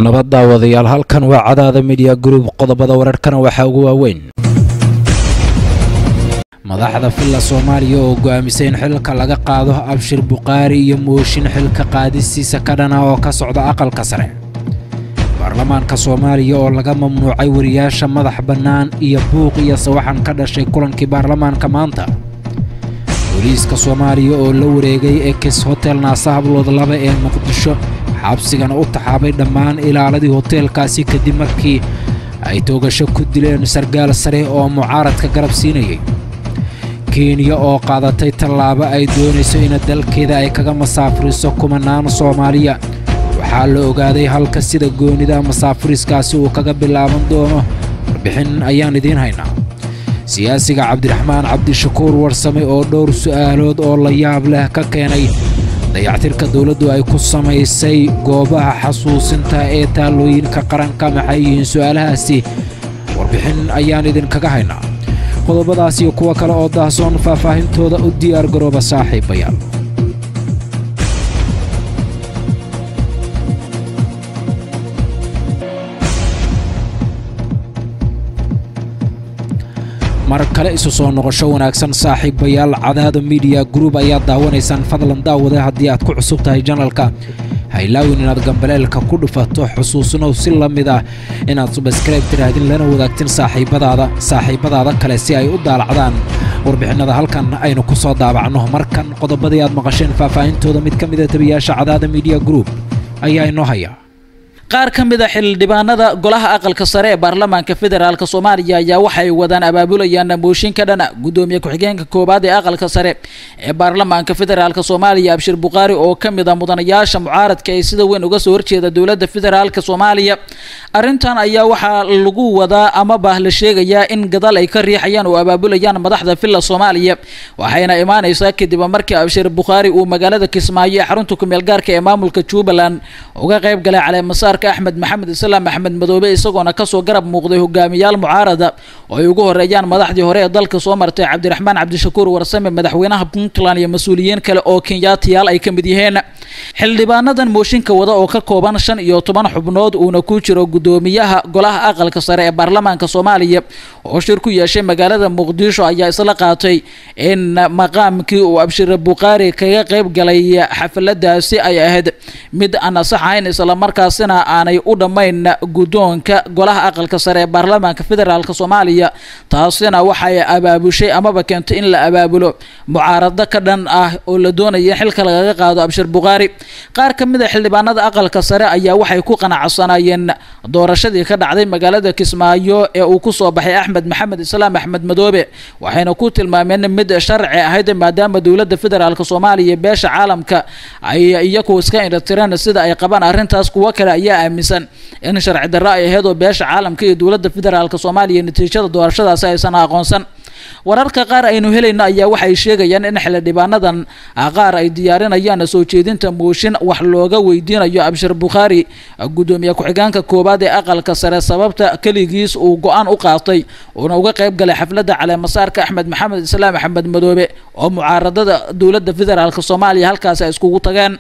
Nabad daawadayaal, halkan waa Cadaada Media Group. Qodobada wararkana waxaa ugu waaweyn madaxda Villa Soomaaliya oo go'aamisay in xilka laga qaado Abshir Bukhaari iyo mooshin xilka qaadisiisa ka dhana oo ka socda aqalka sare. Baarlamaanka Soomaaliya oo laga mamnuucay wariyaasha madax bannaan iyo buuq iyo sawaxan ka dhashay kulankii baarlamaanka maanta. Booliiska Soomaaliya oo la wareegay Ex Hotel Naasahablood 2 ee Muqdisho, xabsigana u taxaabay dhammaan ilaaladii hoteelkaasi kadib markii ay toogasho ku dileen sargaal sare oo mucaaradka garab siinayay. Kenya oo qaadatay tallaabo ay doonayso in dalkeeda ay kaga masaafuriso kumanaan Soomaaliya. Waxaa la ogaaday halka sida goonida masaafuriskaasi uu kaga bilaaban doono. Warbixin ayaan idiin haynaa. Siyaasiga Cabdiraxmaan Cabdishakuur Warsame oo dhowr su'aalood oo la yaab leh ka keenay dayactirka dowladdu ay ku samaysay goobaha xasuusinta ee taalooyinka qaranka. Maxay yihiin su'aalahaasi? Warbixin ayaan idinkaga haynaa. Qodobadaas iyo kuwo kale oo daahsoon faahfaahintooda u diyaar garooba saaxiibayaal. Mar kale isu soo noqosho wanaagsan saaxiibayaal. Cadaada Media Group ayaad daawanaysaan. Fadlan daawade, haddii aad ku cusub tahay janalka, ha ilaawin inaad gambaleelka ku dhufato. Xusuusnow si la mid ah inaad subscribe tidhaahdin lana wadaagtin saaxiibadaada kale si ay u daalacdaan warbixinada halkan aynu ku soo daabacno. Markan qodobadii aad maqasheen faahfaahintooda mid ka mid a tabiyaasha Cadaada Media Group ayaa inoo haya. Qaar ka mid a xildhibaanada golaha aqalka sare ee baarlamaanka federaalka Soomaaliya ayaa waxay wadaan abaabulayaan mooshin ka dhana gudoomiye ku-xigeenka koowaad ee aqalka sare ee baarlamaanka federaalka Soomaaliya Abshir Bukhaari oo ka mid ah mudanayaasha mucaaradka ee sida weyn uga soo horjeeda dowladda federaalka Soomaaliya. Arrintan ayaa waxaa lagu wadaa ama bah la sheegayaa in gadaal ay ka riixayaan oo abaabulayaan madaxda Villa Soomaaliya, waxayna imaanaysaa kadib markii Abshir Bukhaari uu magaalada Kismaayo ee xarunta ku-meel gaarka ee maamulka Jubbaland uga qayb galay caleemasaar Axmed Maxamed Islaam Axmed Madoobe, isagoona kasoo garab muuqday hogaamiyaal mucaarada oo ay ugu horeeyaan madaxdii hore ee dalka soo martay Cabdiraxmaan Cabdishakuur Warsame, madaxweynaha Puntland iyo mas-uuliyiin kale oo Kenyaatiyaal ay ka mid yihiin. Xildhibaanadan mooshinka wada oo ka kooban 15 xubnood uuna ku jiro gudoomiyaha golaha aqalka sare ee baarlamaanka Soomaaliya oo shir ku yeeshay magaalada Muqdisho ayaa isla qaatay in maqaamkii uu Abshir Bukhaari kaga qayb galay xafladaasi ay ahayd mid aan sax ahayn, isla markaasina aanay u dhammayn guddoonka golaha aqalka sare ee baarlamaanka federaalka Soomaaliya. Taasina waxay abaabushay amaba keentay in la abaabulo mucaarado ka dhan ah oo la doonaya xilka lagaga qaado Abshir Bukhaari. Qaar ka mid ah xildhibaanada aqalka sare ayaa waxay ku qanacsanayeen doorashadii ka dhacday magaalada Kismaayo ee uu ku soo baxay Axmed Maxamed Islaam Axmed Madoobe, waxayna ku tilmaameen mid sharci ahayd maadaama dowladda federaalka Soomaaliya beesha caalamka ay iyagu iska indhatireen sida ay qabaan arrintaas. Kuwo kale ayaa aaminsan in sharci darro ay ahayd oo beesha caalamka iyo dowladda federaalka Soomaaliya natiijada doorashadaasi aysan aqoonsan. Wararka qaar aynu helayno ayaa waxay sheegayaan in xildhibaanadan qaar ay diyaarinayaan soo jeedinta mooshin wax looga weydiinayo Abshir Bukhaari, gudoomiye ku-xigeenka koowaad ee aqalka sare, sababta keligiis uu go'aan u qaatay uuna uga qayb galay xafladda caleemasaarka Axmed Maxamed Islaam Axmed Madoobe oo mucaaradada dowladda federaalka Soomaaliya halkaasi ay iskugu tageen.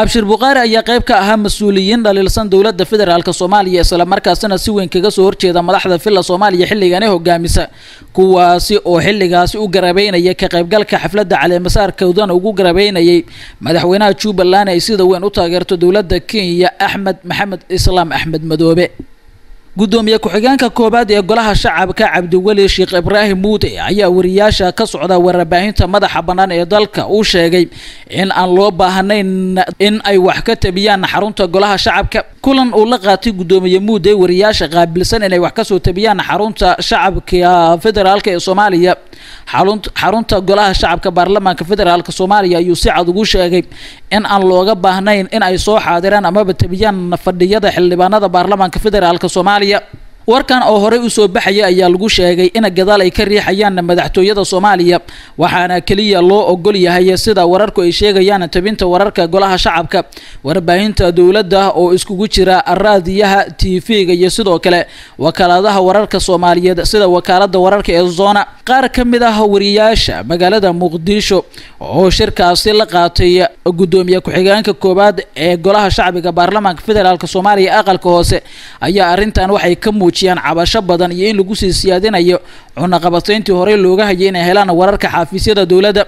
Abshir Bukhaari ayaa qayb ka ahaa mas-uuliyiin dhaliilsan dowladda federaalka Soomaaliya, isla markaasina si weyn kaga soo horjeeda madaxda Villa Soomaaliya xilligani hogaamisa, kuwaasi oo xilligaasi u garabeynaya ka qaybgalka xafladda caleemasaarkoodana ugu garabeynayay madaxweynaha Jubbaland ay sida weyn u taageerto dowladda Kenya Axmed Maxamed Islaam Axmed Madoobe. Gudoomiye ku-xigeenka koowaad ee golaha shacabka Cabdiweli Sheekh Ibraahim Muude ayaa wariyaasha ka socda warbaahinta madaxa bannaan ee dalka uu sheegay in aan loo baahnayn in ay wax ka tabiyaan xarunta golaha shacabka. Kulan uu la qaatay gudoomiye Muude wariyaasha qaabilsan inay wax kasoo tabiyaan xarunta shacabka federaalka ee Soomaaliya, xarunta golaha shacabka baarlamaanka federaalka Soomaaliya, ayuu si cad ugu sheegay in aan looga baahnayn in ay soo xaadiraan amaba tabiyaan fadhiyada xildhibaanada baarlamaanka federaalka Soomaaliya. Warkan oo horey u soo baxaya ayaa lagu sheegay in gadaal ay ka riixayaan madaxtooyada Soomaaliya, waxaana kaliya loo ogol yahay sida wararku ay sheegayaan tabinta wararka golaha shacabka, warbaahinta dowladda oo iskugu jira raadiyaha, TV-ga iyo sidoo kale wakaaladaha wararka Soomaaliyeed sida wakaaladda wararka ee Zona. Qaar ka mid ah wariyaasha magaalada Muqdisho oo shirkaasi la qaatay gudoomiye ku-xigeenka koowaad ee golaha shacbiga baarlamaanka federaalka Soomaaliya aqalka hoose ayaa arrintan waxay ka muujiyaan cabasho badan iyo in lagu sii siyaadinayo cunaqabatayntii horey looga hayay inay helaan wararka xafiisyada dowladda.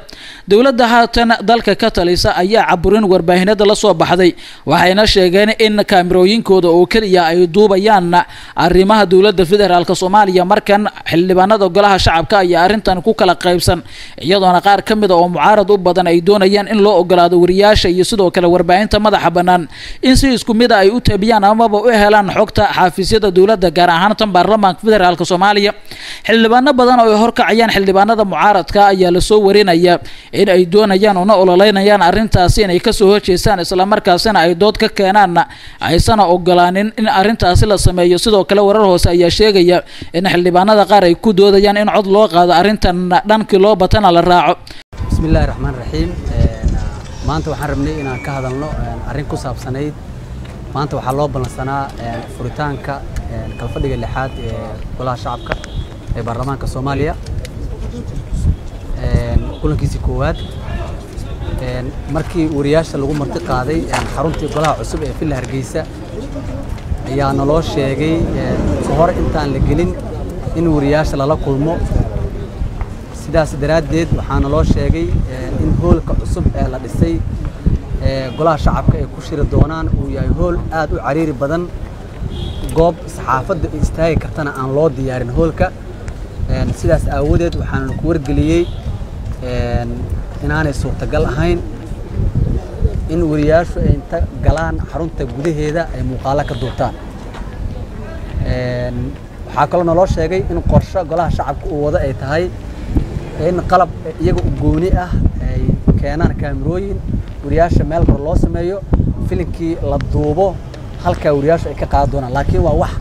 Dowladda haatan dalka ka talisa ayaa caburin warbaahinada la soo baxday, waxayna sheegeen in kaamirooyinkooda oo keliya ay duubayaan arrimaha dowladda federaalka Soomaaliya. Markan xildhibaanada golaha shacabka ayaa arrintan ku kala qaybsan, iyadoona qaar ka mid ah oo mucaarad u badan ay doonayaan in loo ogolaado wariyaasha iyo sidoo kale warbaahinta madaxa bannaan in si isku mid ah ay u tabiyaan amaba u helaan xogta xafiisyada dowladda, gaar ahaan tan baarlamaanka federaalka Soomaaliya. Xildhibaano badan oo ay horkacayaan xildhibaanada mucaaradka ayaa lasoo warinaya in ay doonayaan una ololeynayaan arrintaasi inay kasoo horjeestaan, isla markaasina ay dood ka keenaan, aysana ogolaanin in arrintaasi la sameeyo. Sidoo kale warar hoose ayaa sheegaya in xildhibaanada qaar ay ku doodayaan in cod loo qaado arrintan, dhankii loo batana la raaco. Bismillahi raxmaan raxiim. Maanta waxaan rabnay inaan ka hadalno arrin ku saabsanayd. Maanta waxaa loo ballansanaa furitaanka kalfadhiga lixaad ee golaha shacabka ee baarlamaanka Soomaaliya, kulankiisii koowaad. Markii wariyaasha lagu marti qaaday xaruntii golaha cusub ee Villa Hargeysa ayaa naloo sheegay ka hor intaan la gelin in wariyaasha lala kulmo. Sidaas daraaddeed waxaa naloo sheegay in hoolka cusub ee la dhisay golaha shacabka ay ku shiri doonaan uu yahay hool aad u cariiri badan, goob saxaafadda ay istaagi kartana aan loo diyaarin hoolka. Sidaas aawadeed waxaana ku wargeliyey inaanay suurtagal ahayn in wariyaashu ay inta galaan xarunta gudaheeda ay muuqaalo ka duubtaan. Waxaa kaloo naloo sheegay in qorshe golaha shacabka uu wado ay tahay in qalab iyaga u gooni ah ay keenaan, kaamirooyin wariyaasha meel kore loo sameeyo, filinkii la duubo, halkaa wariyaashu ay ka qaadan doonaan, laakiin waa wax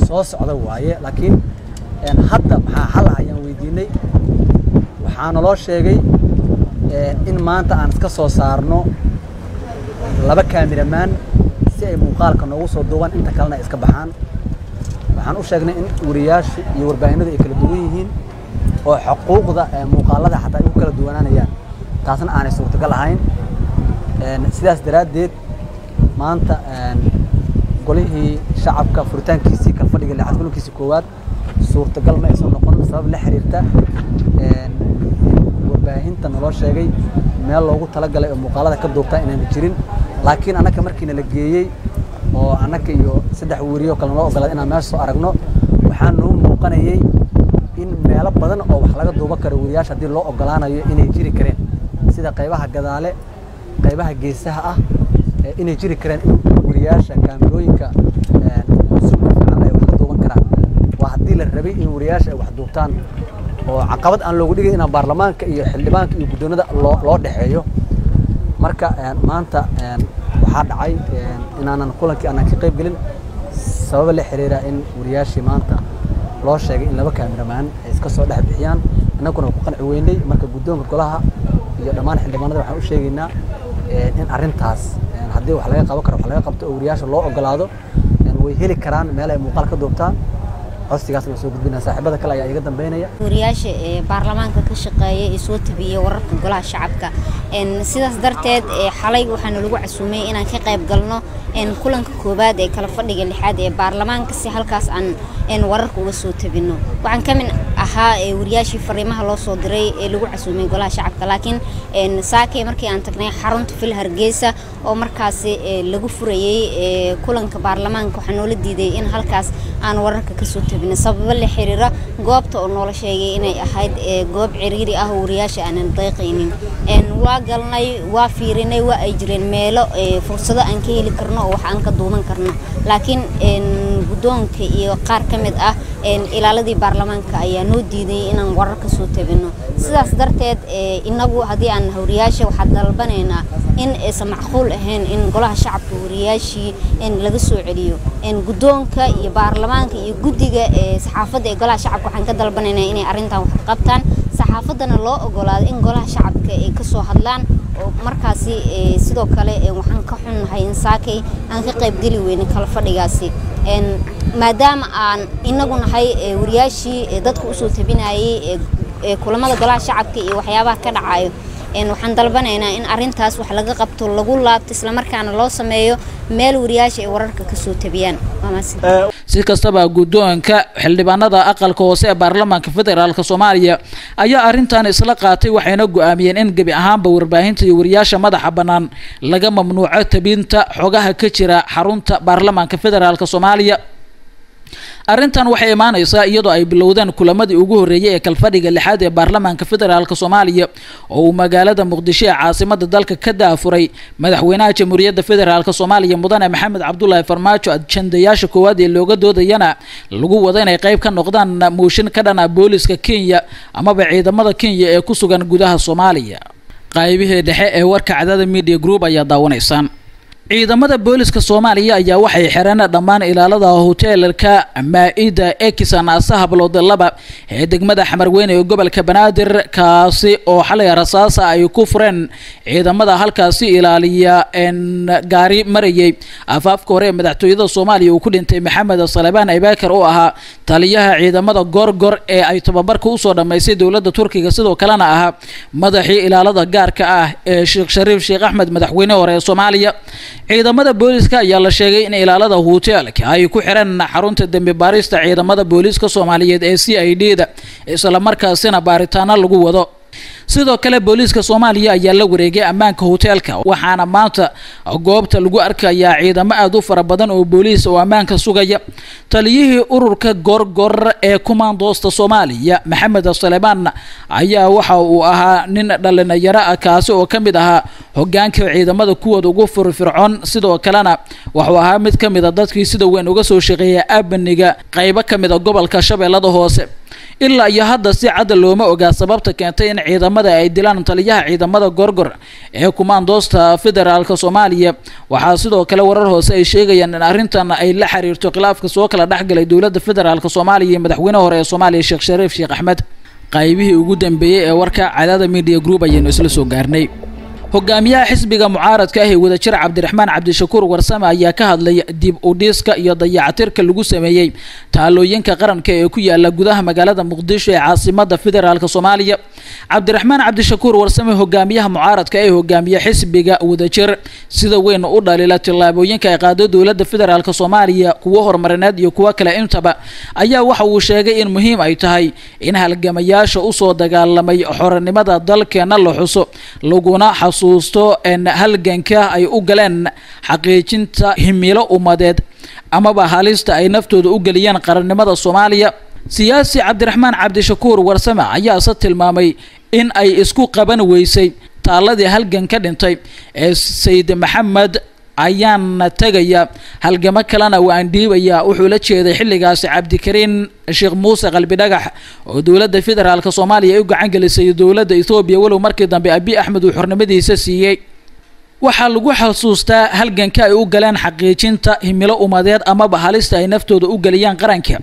soo socda waaye. Laakiin hadda maxaa xal ah ayaan weydiinay. Waxaa naloo sheegay in maanta aan iska soo saarno 2 kaamiramaan si ay muuqaalka noogu soo duubaan, inta kalena ay iska baxaan. Waxaan u sheegnay in wariyaashu iyo warbaahinadu ay kala duwan yihiin oo xuquuqda muuqaalada xataa ay ku kala duwanaanayaan, taasna aanay suurtagal ahayn. Sidaas daraaddeed maanta golihii shacabka furitaankiisii kalfadhiga lixaad kulankiisii koowaad suurtagal ma aysan noqon, sabab la xiriirta in warbaahinta naloo sheegay meel loogu talagalay oo muuqaalada ka duubtaa inaanu jirin. Laakiin annaka markiina la geeyey oo annaka iyo 3 wariyo kale naloo ogolaaday inaan meesha soo aragno, waxaa noo muuqanayay in meelo badan oo wax laga duuban karo wariyaasha haddii loo ogolaanayo inay jiri kareen, sida qaybaha gadaale, qaybaha geesaha ah, inay jiri kareen in wariyaasha kaamirooyinka cusub fiican ay wax ka duuban karaan. Waa haddii la rabay in wariyaasha ay wax duubtaan oo caqabad aan loogu dhigin inaan baarlamaanka iyo xildhibaanka iyo guddoonada loo dhexeeyo. Marka maanta waxaa dhacay inaanan kulankii aanan ka qayb gelin, sababa la xiriira in wariyaashii maanta loo sheegay in 2 kaamiramaan ay iska soo dhex bixiyaan, innaguna ku qanci weynay. Marka guddoonka golaha iyo dhammaan xildhibaanada waxaan u sheegaynaa in arrintaas haddii wax laga qaban karo wax laga qabto oo wariyaasha loo ogolaado, way heli karaan meel ay muuqaal ka duubtaan. Codsigaasna waa soo gudbinaa, saaxiibada kale ayaa iga dambeynaya. Wariyaasha ee baarlamaanka ka shaqeeya ee soo tabiyey wararka golaha shacabka, sidaas darteed xalay waxaana lagu casuumay inaan ka qayb galno kulanka koowaad ee kala fadhiga lixaad ee baarlamaanka, si halkaas aan wararka uga soo tabino. Waxaan ka mid ahaa wariyaashii fariimaha loo soo diray ee lagu casuumay golaha shacabka, laakiin saakay markii aan tagnay xarunta Villa Hargeysa oo markaasi lagu furayey kulanka baarlamaanka, waxaa noola diiday in halkaas aan wararka kasoo tabino, sababo la xiriira goobta oo noola sheegay inay ahayd goob ciriiri ah oo wariyaasha aanan deeqaynin. Waa galnay, waa fiirinay, waa ay jireen meelo fursado aan ka heli karno oo wax aan ka duuban karno, laakiin Guddoonka iyo qaar ka mid ah ilaaladii baarlamaanka ayaa noo diiday inaan warar ka soo tabino. Sidaas darteed inagu haddii aan wariyaasha waxaa dalbanaynaa in aysan macquul ahayn in golaha shacabka wariyaashii laga soo celiyo. Guddoonka iyo baarlamaanka iyo guddiga saxaafadda ee golaha shacabka waxaan ka dalbanaynaa inay arrintan wax ka qabtaan, saxaafaddana loo ogolaado in golaha shacabka ay kasoo hadlaan. Oo markaasi sidoo kale waxaan ka xunnahay in saakay aan ka qaybgeli weynin kala fadhigaasi, maadaama aan inagu nahay wariyaashii dadka usoo tabinayay kulamada golaha shacabka iyo waxyaabaha ka dhacayo. Waxaan dalbanaynaa in arrintaas wax laga qabto, lagu laabto, islamarkaana loo sameeyo meel wariyaasha ay wararka kasoo tabiyaan. Si kastaba, guddoonka xildhibaanada aqalka hoose ee baarlamaanka federaalka Soomaaliya ayaa arrintan isla qaatay, waxayna go-aamiyeen in gebi ahaanba warbaahinta iyo wariyaasha madaxa bannaan laga mamnuuco tabinta xogaha ka jira xarunta baarlamaanka federaalka Soomaaliya. Arrintan waxay imaaneysaa iyadoo ay bilowdeen kulamadii ugu horreeyay ee kalfadhiga lixaad ee baarlamaanka federaalka Soomaaliya oo uu magaalada Muqdisho ee caasimada dalka ka daafuray madaxweynaha Jamhuuriyadda Federaalka Soomaaliya, Mudane Maxamed Cabdulaahi Farmaajo. Ajandayaasha koowaad ee looga doodayana lagu wado inay qayb ka noqdaan mooshin ka dhana booliska Kenya amaba ciidamada Kenya ee ku sugan gudaha Soomaaliya. Qaybihii dhexe ee warka Cadaada Media Group ayaa daawanaysaan. Ciidamada booliska Soomaaliya ayaa waxay xireen dhammaan ilaalada hoteelka Maa-ida Ekisan Asahablood 2 ee degmada Xamarweyne ee gobolka Banaadir, kaasi oo xalay rasaasa ay ku fureen ciidamada halkaasi ilaaliya gaari marayay afaafka hore ee madaxtooyada Soomaaliya uu ku dhintay Maxamed Salebaan Abakar oo ahaa taliyaha ciidamada Gorgor ee ay tababarka usoo dhammaysay dowladda Turkiga, sidoo kalena ahaa madaxii ilaalada gaarka ah ee Sheekh Shariif Sheekh Axmed, madaxweyne hore ee Soomaaliya. Ciidamada booliska ayaa la sheegay in ilaalada hoteelka ay ku xireen xarunta dembi baarista ciidamada booliska Soomaaliyeed ee CID da, islamarkaasina baaritaano lagu wado. Sidoo kale booliiska Soomaaliya ayaa la wareegay ammaanka hoteelka, waxaana maanta goobta lagu arkayaa ciidamo aada u fara badan oo booliis oo ammaanka sugaya. Taliyihii ururka Gorgor ee kumaandoosta Soomaaliya, Maxamed Salebaan, ayaa waxa uu ahaa nin dhalinyaro ah, kaasi oo ka mid ahaa hogaanka ciidamada kuwooda ugu firfircoon. Sidoo kalena wuxuu ahaa mid ka mid a dadkii sida weyn uga soo shaqeeya amniga qaybo ka mid a gobolka Shabeellada Hoose. Ilaa iyo hadda si cadda looma ogaa sababta keentay in ciidamada ay dilaan taliyaha ciidamada Gorgor ee kumaandoosta federaalka Soomaaliya. Waxaa sidoo kale warar hoose ay sheegayaan in arrintan ay la xiriirto khilaafka soo kala dhexgalay dowladda federaalka Soomaaliya iyo madaxweyne hore ee Soomaaliya, Sheekh Shariif Sheekh Axmed. Qaybihii ugu dambeeyey ee warka Cadaada Media Group ayaynu isla soo gaarnay. Hogaamiyaha xisbiga mucaaradka ah ee Wadajir, Cabdiraxmaan Cabdishakuur Warsame, ayaa ka hadlay dib u dhiska iyo dayacatirka lagu sameeyey taalooyinka qaranka ee ku yaala gudaha magaalada Muqdisho ee caasimada federaalka Soomaaliya. Cabdiraxmaan Cabdishakuur Warsame, hogaamiyaha mucaaradka ee hogaamiye xisbiga Wadajir, sida weyn u dhaliila tillaabooyinka ay qaado dowladda federaalka Soomaaliya, kuwo horumarineed iyo kuwo kale intaba, ayaa waxa uu sheegay in muhiim ay tahay in halgamayaasha usoo dagaalamay xornimada dalkeena la xuso, laguna xasuusto halganka ay u galeen xaqiijinta himilo ummadeed amaba halista ay naftooda u geliyeen qarannimada Soomaaliya. Siyaasi Cabdiraxmaan Cabdishakuur Warsame ayaase tilmaamay in ay isku qaban weysay taaladii halgan ka dhintay ee Sayid Maxamed ayaana tegaya, halgamo kalena waan dhiibaya. Wuxuu la jeeday xilligaasi Cabdikariin Sheekh Muuse Qalbi Dhagax oo dowladda federaalka Soomaaliya ay u gacan gelisay dowladda Ethoobiya, walow markii dambe Abiy Axmed uu xornimadiisa siiyey. Waxaa lagu xasuustaa halganka ay u galeen xaqiijinta himilo umadeed amaba halista ay naftooda u geliyaan qaranka.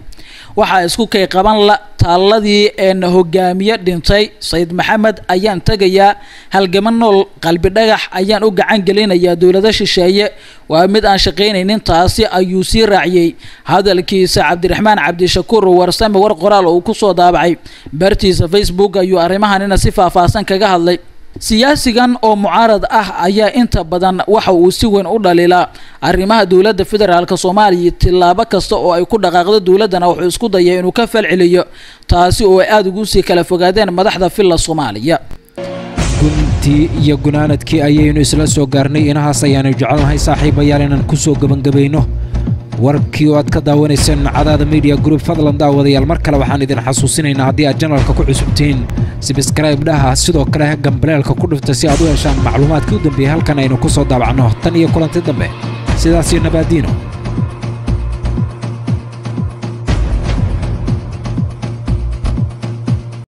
Waxaa isku kay qaban la taaladii een hogaamiye dhintay, Sayid Maxamed ayaan tegayaa, halgamo nool Qalbi Dhagax ayaan u gacan gelinayaa dowlado shisheeye, waa mid aan shaqaynaynin taasi, ayuu sii raaciyey hadalkiisa Cabdiraxmaan Cabdishakuur Warsame. War qoraal oo uu kusoo daabacay bartiisa Facebook ayuu arrimahanina si faahfaahsan kaga hadlay. Siyaasigan oo mucaarad ah ayaa inta badan waxa uu si weyn u dhaliilaa arrimaha dowladda federaalka Soomaaliya, tillaabo kasta oo ay ku dhaqaaqdo dowladdana wuxuu isku dayay inuu ka falceliyo, taasi oo ay aada ugu sii kala fogaadeen madaxda Villa Soomaaliya. Guntii iyo gunaanadkii ayaynu isla soo gaarnay. Inahaas ayaanu jecelnahay, saaxiibayaal, inaan ku soo gebangabayno warkii oo aad ka daawanayseen Cadaada Media Group. Fadlan daawadayaal, mar kale waxaan idin xasuusinaynaa, haddii aad channelka ku cusubtihiin, subscribe dhaha, sidoo kale gambaleelka ku dhufta si aad u heshaan macluumaadkii u dambeeyey halkan aynu ku soo daabacno. Tan iyo kulanti dambe, sidaas iyo nabaadiino.